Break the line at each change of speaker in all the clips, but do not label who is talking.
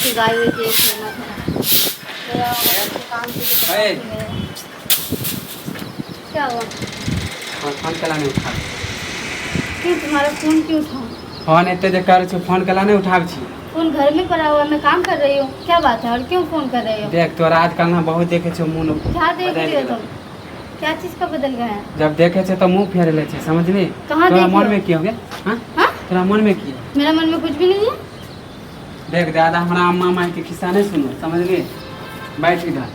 थी गाय वाय देख लेना थोड़ा। मेरा काम की तो
ए।
क्या हुआ?
हाँ, फोन केला नहीं उठा?
क्यों, तुम्हारा फोन क्यों उठाऊं?
फोन एते जे करै छी, फोन केला नहीं उठाबै छी?
फोन घर में पड़ा हुआ है, मैं काम कर रही हूँ। क्या बात है और क्यों फोन कर रही हो?
देख, तोरा आजकल ना बहुत देखे छौ मुँह
क्या देख
बदलि
रही हो
गेलौ।
तुम? क्या चीज का बदल गया है?
जब देखे छे तो मुँह फेर ले छे, समझली?
कहाँ
तोरा
देख
मन
रहे
में
हो?
की हो गया? हाँ?
हाँ?
तोरा मन में की है?
मेरा मन में कुछ भी नहीं है।
देख, ज्यादा हमरा अम्मा माई के खिस्सा नहीं सुनो, समझली? बैठ इधर।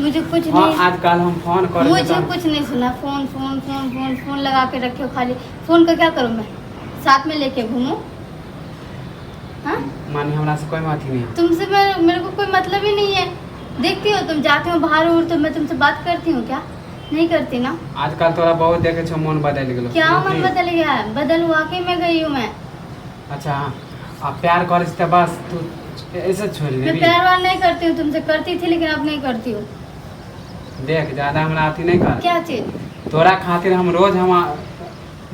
मुझे कुछ
हाँ,
नहीं।
आजकल हम फोन कर
मुझे कुछ नहीं सुना। Phone phone phone phone phone लगा के रखे हो खाली। फोन का क्या करूँ मैं? साथ में लेके घूमूं? हाँ?
मानी हमरा से कोई अथी नहीं है।
तुमसे मैं मेरे को कोई मतलब ही नहीं है। देखती हो, तुम जाते हो बाहर उर तो मैं तुमसे बात करती हूँ क्या? नहीं करती ना।
आजकल तोरा बहुत देखे छो, मन बदल गेलो।
क्या मन
समझली?
बदल गया है? बदल हुआ के मैं गई हूँ मैं।
अच्छा हाँ, आ प्यार करे छी तऽ बस तू ऐसे छोड़
मैं
देबी?
प्यार व्यार नहीं करती हूँ तुमसे। करती थी लेकिन अब नहीं करती हूँ।
देख, ज्यादा हमरा अथी नहीं कर।
क्या चीज?
तोरा खातिर हम रोज हम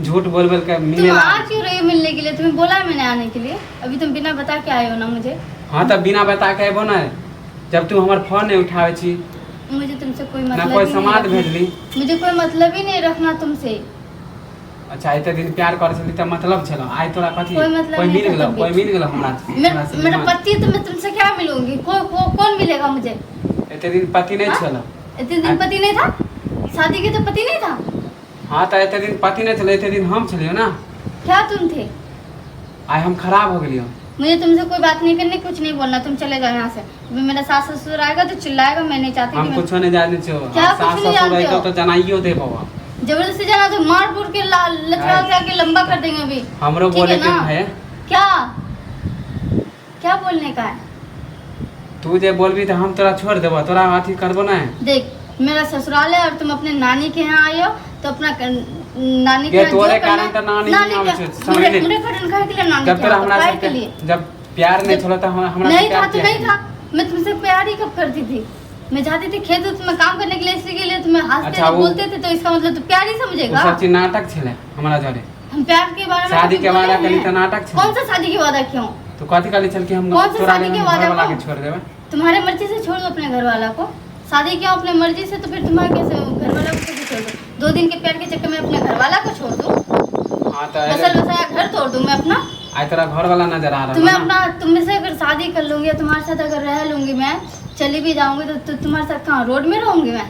झूठ बोल बोल के मिले
तुम
ला।
आ क्यों रही हो मिलने के लिए? तुम्हें बोला है मैंने आने के लिए? अभी तुम बिना बता के आए हो ना मुझे।
हाँ, तऽ बिना बता के अयबो ने, जब तू हमर फोन नहीं उठाबै छी।
मुझे तुमसे कोई
ना
मतलब
कोई
ही नहीं
समाद
रखना।
भेजली।
मुझे कोई मतलब ही नहीं रखना तुमसे।
अच्छा, एते दिन प्यार करै छली तऽ मतलब छलो, आइ तोरा कथी?
कोई मतलब
कोई
नहीं
मिल
था
गेलो?
तब भी।
कोई मिल गेलो हमरा
मेरा
हमरा से
मेरा
निमन?
पति है तो मैं तुमसे क्या मिलूंगी? कौन मिलेगा मुझे?
एते दिन पति नहीं
हाँ?
छलो।
इतने दिन पति नहीं था? शादी के तो पति नहीं था?
हाँ, तऽ एते दिन पति नहीं छलो, एते दिन हम छलियो ना।
क्या तुम थे?
आइ हम खराब हो गेलियो।
मुझे तुमसे कोई बात नहीं करनी, कुछ नहीं बोलना। तुम चले जाओ यहाँ से। अभी मेरा सास ससुर आएगा तो चिल्लाएगा। मैं नहीं चाहती
हम
कि मैं
कुछो नहीं जाने छो।
क्या
सास
कुछ नहीं
ससुर
जानते
अयतौ
हो?
तऽ जनाइयो देबो।
जबरदस्ती जाना तो मार पीट के लचका
हाँ।
लचका के लंबा कर देंगे अभी।
हमरो
ठीक
बोले
है
के
ना?
है।
क्या क्या बोलने का है?
तू जे बोलबी तऽ हम तोरा छोड़ देबो, तोरा अथी करबो नहीं।
देख, मेरा ससुराल है और तुम अपने नानी के यहाँ आए हो तो अपना नानी के
ये
यहाँ जो
तोरे
करना
कारण तो नानी
नानी
यहाँ
के
आबै छै, समझ
मेरे
गेली?
मेरे कारण काहे के लिए नानी
जब
के
तोरा
यहाँ?
हमरा
काहे
से
के लिए?
जब प्यार नहीं
जब-
छलो तऽ हमरा से
नहीं
प्यार
था तो
किया
नहीं था। मैं तुमसे प्यार ही कब करती थी? मैं जाती थी खेत उत में काम करने के लिए, इसलिए के लिए तुम्हें हंसते
अच्छा,
थे,
वो-
बोलते थे, तो इसका मतलब तो प्यार ही
ओ
समझेगा।
सब चीज नाटक छलै हमरा जरे?
हम प्यार के बारे में
शादी
कभी
के
बोले
वादा कली
हैं?
तऽ नाटक छलै?
कौन सा शादी के वादा? क्यों?
तो कथी कहली छल कि हम
कौन सा
तोरा
शादी के
घर
वादा
वाला
को?
के छोड़ देबै।
तुम्हारे मर्जी से छोड़ दो अपने घर वाला को। शादी किया अपने मर्जी से तो फिर तुम्हारे कैसे घर वाला को कैसे छोड़ दो? 2 दिन के प्यार के चक्कर में अपने घर वाला को छोड़ दो?
हाँ, तऽ
बसल बसाया घर तोड़ दूं मैं अपना?
आइ तोरा घर वाला नजर आ रहा
तुम्हें
ना।
अपना तुमसे अगर शादी कर लूंगी या तुम्हारे साथ अगर रह लूंगी, मैं चली भी जाऊंगी तो तुम्हारे साथ कहाँ रोड में रहूंगी मैं?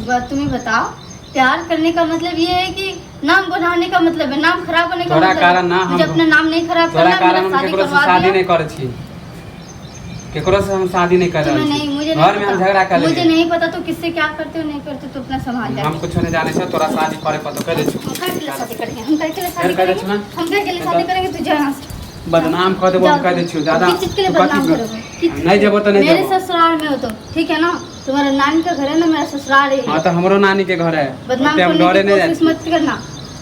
बात तुम ही बताओ। प्यार करने का मतलब ये है कि नाम बनाने का मतलब है, नाम खराब होने का
तोरा
मतलब है।
कारण ना
मुझे अपना नाम नहीं खराब
तोरा
करना।
कारण
मेरा
हम
शादी
केकरो से
करवा
शादी
दिया।
नहीं करै छी, केकरो से हम शादी नहीं कर
तुम्हें
रहल
नहीं
छी।
मुझे
घर
नहीं
में हम
पता।
झगड़ा कर
मुझे
लेलियै।
नहीं पता तो किससे क्या करते हो नहीं करते हो, तो अपना संभाल
हम
जाके।
कुछो नहीं जाने छो, तोरा शादी करे पतो कह दै
हम
छौ।
काहे के लिए शादी करेंगे? हम काहे के लिए
फेर
शादी
कह दै
करेंगे?
छौ ना।
हम काहे के लिए शादी करेंगे? तू जा यहाँ से।
बदनाम कऽ देबो हम,
जाओ
कह दै
तुम।
छियौ ज्यादा।
किस चीज के लिए
तू कथी
बदनाम
कर-
करोगे? किस
नहीं जेबो तऽ नहीं
मेरे
जेबो।
ससुराल में हो तुम, ठीक है ना? तुम्हारा नानी का घर है ना, मेरा ससुराल है।
हाँ, तऽ हमरो नानी के घर है।
बदनाम
ओते हम
करने
डरे
की
नहीं जाइ
कोशिश
छी।
मत करना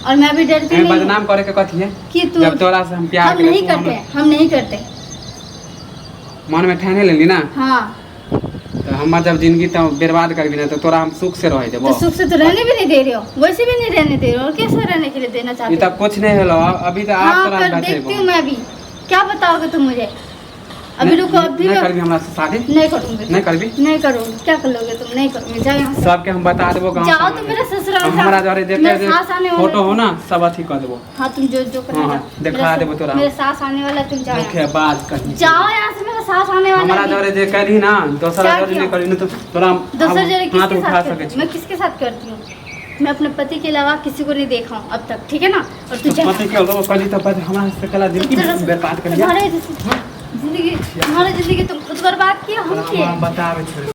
और मैं भी डरती
एहिमे
नहीं हूँ
बदनाम करे के कथी है
कि तू
जब तोरा से हम प्यार
हम
केलियै,
नहीं
तू
करते,
हमरा
हम नहीं करते।
मन में ठाने लेली ना।
हाँ।
तऽ हमर जब जिंदगी तऽ बर्बाद करबी ना तऽ तोरा हम सुख से रहे देबो?
तो सुख से तो रहने भी नहीं दे रहे हो, वैसे भी नहीं रहने दे रहे हो, और कैसे रहने के लिए देना
ई
चाहते
तऽ
हो?
कुछ नहीं होलो अभी तऽ आप
हाँ
तोरा
कर
बचेबो।
देखती हूँ मैं अभी, क्या बताओगे तुम मुझे? अभी रुको, अभी
नहीं
मैं
करबी हमरा से शादी?
नहीं करूँगी।
नहीं करबी?
नहीं करूँगी। क्या कर लोगे तुम? नहीं करूँगी, जाओ यहाँ से।
सबके हम बता देबो गाँव
जाओ
समाज
तो
में।
मेरा ससुराल
हम हमरा जरे देखे
मेरा
जे
सास आने वाला
फोटो
है।
हो ना, सब अथी कर देबो।
हाँ, तुम जो जो करना
हाँ, हाँ,
जाओ।
देखा
मेरा
देबो तोरा।
मेरा सास आने वाला है, तुम जाओ यहाँ
मुखे बाज कहीं
से। जाओ यहाँ से, मेरा सास आने वाला
हमरा
है।
जरे जे करही ना दोसर
क्या
जरे नहीं
किया?
करही ना तो तोरा हम
दोसर
हम
जगह
हाथ
किसके
उठा
साथ
सकै
करती
छी।
हूँ? मैं किसके साथ करती हूँ? मैं अपने पति के अलावा किसी को नहीं देखा हूँ अब तक, ठीक है ना? और तू जा।
पति के अलावा कहली तऽ बाद हमरा से कला जिंदगी बर्बाद कर लिया।
तुम्हारे जिंदगी, तुम्हारा जिंदगी तुम खुद बर्बाद किया, हम किए?
बताबै छोड़।